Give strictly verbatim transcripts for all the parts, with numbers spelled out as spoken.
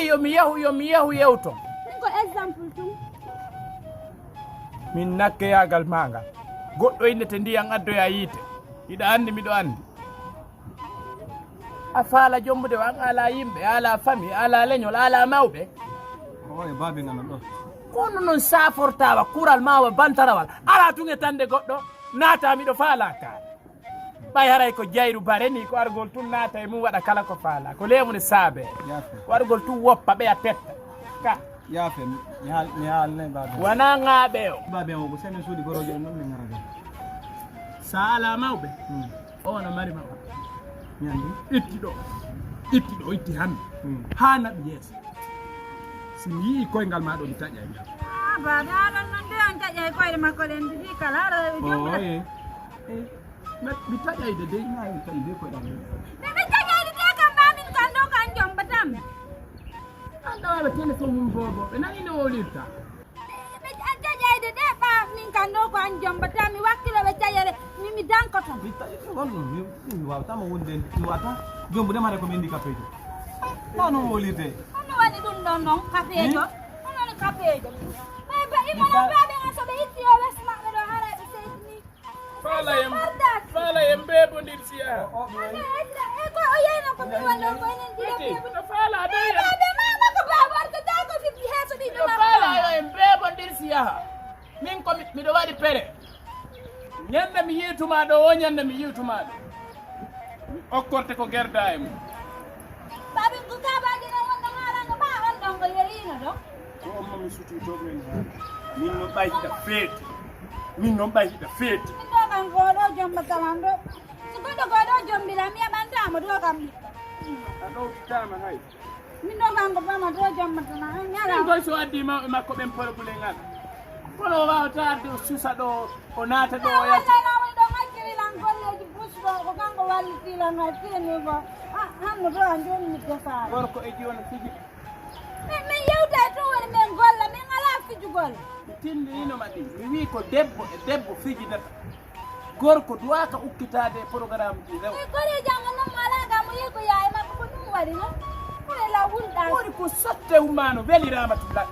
Yo mi yahu, yo mi yahu yewto. Min ko exemple tun. Min nakkeyaagal maa ngal. Goɗɗo innete ndiyan addoya yiite. Hiɗa anndi miɗo anndi. A faala jombude wa an ala yimɓe, ala fami, ala leñol, ala mawɓe. Oye baabe ngal ɗo. Kono non safortawa kural ma wa bantarawal. Ala tun e tande goɗɗo. Naata miɗo faala ka. Ɓay haray ko jayru bare ni, ko argol tun naata e mum waɗa kala ko faala. Ko leemu ne saabe. Yaafe. Ko argol tun woppa ɓe a tetta. Ka. Yaafe, mi haal-, mi haalne baabe. Wana ŋaaɓe o. Baabe o ko sene suuɗi goroojo on non min ngara ɗo. Sa ala mawɓe. Hmm. O no mari mawɓe. Mi anndi. Itti ɗo. Itti ɗo, itti hande. Hmm. Haa naɓi yeeso. Si mi yi'i koyngal ma ɗo mi taƴay ngal. Ah, baabe, aɗon non de on taƴay koyɗe makko ɗen ɗiɗi kala, aɗa wawi jombude. Oye. Eh. Mi, mi taƴayde dey, na mi taƴi dey koyɗam ɗam. Mi, mi taƴayde dey kam, ba min kan ɗo kan jombatam. An ɗawaɓe téléphone mum bobo, ɓe nani no wolirta. Mi, mi taƴayde dey, ba min kan ɗo ko an jombatam, mi wakkilo ɓe taƴere, mi, mi dankoto. Mi taƴi, won ɗum, mi, mi wawatama wonde, mi wata jombude mare ko mi handicapé jo. Na no wolirde. Honno woni ɗum ɗon non, kafeejo? Hmm? Honno woni kafeejo? Ɓay ba, imo non baaɓe an so ɓe itti o wes maɓɓe ɗo, haray ɓe seytini. Faala en, faala en beebondir si yaha. Ande, e ko o yeyno ko mi wonno ko enen ɗiɗo beebude. No faala ɓe. Baabe mama ko baabu arta ta ko fifti heeso ɗiɗo. No faala yo en beebondir si yaha. Min ko mi, miɗo waɗi pere. Ñande mi yiituma ɗo, o ñande mi yiituma ɗo. Mi okkorte ko gerda e mum. Baabe ko kaabaaji ɗo wonno haalanga ma on ɗon ko yeriino ɗo. Ko on mo mi sutii to min haali. Min no ɓayta feeti. Min no ɓayta feeti. Min ɗo kan ko ɗo jomba taman ɗo. Si goɗɗo ko ɗo jombila mi yaɓantama ɗo kam ɓiɗɗo. A ɗowtitama hay. Min ɗo kan ko ɓama ɗo jombata ma an ñala. Min koy so addi mawɓe makko ɓen poro gule ngal. Kono o wawata adde o susa ɗo, o naata ɗo o yalta. Wallay na woni ɗo hakkili lan golleji bus ɗo, ko kanko walliti lan hay teni ko. Ah, hanno ɗo an joni mi defaali. Gorko e jiwon fiji. Min, min yewta e tun woni min golla, min ala fijugol. Mi tindinino ma ɗi. Mi wi ko debbo e debbo fijidata. Gorko duwaaka ukkitaade e programme ji rew. E kori janngo non mo alaa ga mo yii ko yaay makko ko ɗum waɗi non. Ko e law wulɗaa. Woni ko sotte ummaano weli Ramatullah.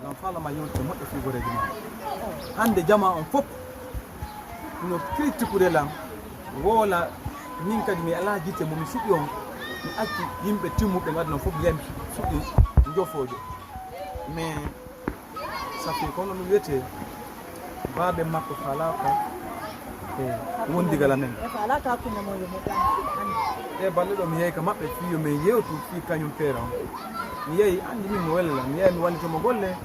Lan faalama yonte moƴƴo fii goreejo ma. Hannde jamaa on fof no kirtikude lan, woola min kadi mi alaa jite mo mi suɓi on, mi acci yimɓe timmuɓe ngadda non fof mi yahi mi suɓi njofoojo. Mais ça fait kono no wiyetee, baabe makko faalaaka. E wondigal amen. E faalaaka hakkunde mon yo moƴƴu. E balɗe ɗo mi yehi ka maɓɓe fii yo min yewtu fii kañum feere on. Mi yehi, anndi min mo wella lan. Mi yehi mi wallito mo golle.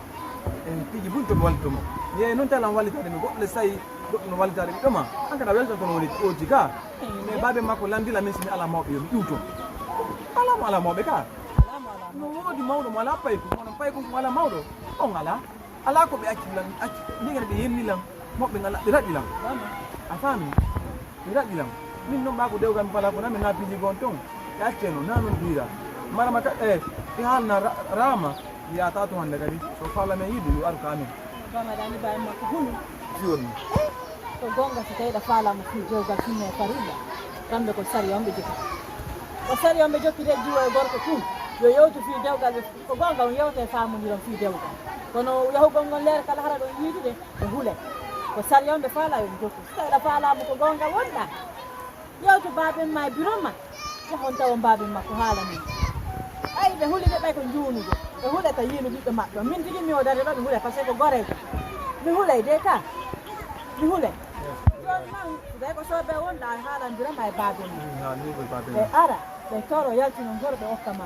E piiji buy to mi wallito mo. Mi yehi noon talan wallitaade mi goɗɗo le sayi, goɗɗo no wallitaade ɓiɗɗo ma. An kadi a weltan kono woni oji ga. Mais baabe makko lanndila min so mi alaa mawɓe yo mi iwto. Alaa mo alaa mawɓe ka. No woodi mawɗo mo alaa payko, kono payko mo alaa mawɗo. On alaa. Alaa ko ɓe acci lan, acci, ndegene ɓe yenni lan, moɓɓe ngal ɓe raɗi lan. A faami? Ɓe raɗi lan. Min noon ɓaa ko dewgal mi falaa ko nan mi naa piiji goon toon. Ɓe accee noon, naa noon diira. Marama ka, e, ɓe haalna ra-, raama, mi yaata to hannde kadi. So faala men yiɗi, yo aru ka amen. Bama dani baye makko hulu. Fiyon. Ko goonga so tawi ɗa faalaama fii dewgal sunna e farilla. Kamɓe ko sariya on ɓe jokki. Ko sariya on ɓe jokki de jiwo e gorko tun. Yo yewtu fii dewgal ɓe. Ko goonga, on yewta e faamondiron fii dewgal. Kono yahugol ngol leer kala hara ɗon yiidude, ɓe hule. Ko sariya on ɓe faalaa yo ɓe jokku. So tawi ɗa faalaama ko goonga wonɗaa, yewtu baaben ma e biro ma. Yahon tawon baaben makko haala min. Ɓay ɓe huli de ɓay ko njuunude. Ɓe hule ka yiinu ɓiɓɓe maɓɓe on. Min tigi mi o dare ɗo ɓe hule par ce que ko goreejo. Mi hulay de ka. Mi hulay. Jooni man, so tawi ko soobee wonɗaa haalandira ma e baaben ma. Haa ni ko baaben. Ɓe ara. Ɓe toro yaltinon goro ɓe okka ma.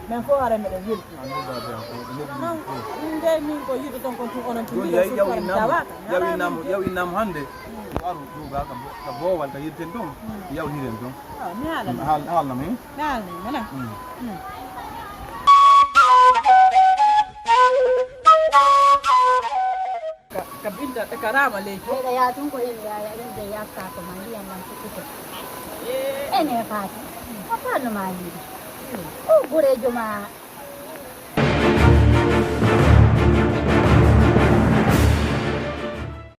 Men fof hara meɗen welti. Amin baabe am ko neɗɗo non fof. Ɗum de min ko yiɗo ton kon tun onon tun. Joni yawi yawi nam yawi nam yawi nam hannde. Yo aru duuba ka bo- ka boowal ka yirten ɗum. Yawtiren ɗum. Ah, mi haalana. Haal haalna mi. Mi haalna mi na. Mm. Mm. Ka, ka binda e ka raama leydi. Ɓeyɗa yaa tun ko yimɓe aya ɗum ɓe yakka ko ma ndiyan lan fuɗɗude. Ene faati. Ko fanno ma yiide. O gurejo ma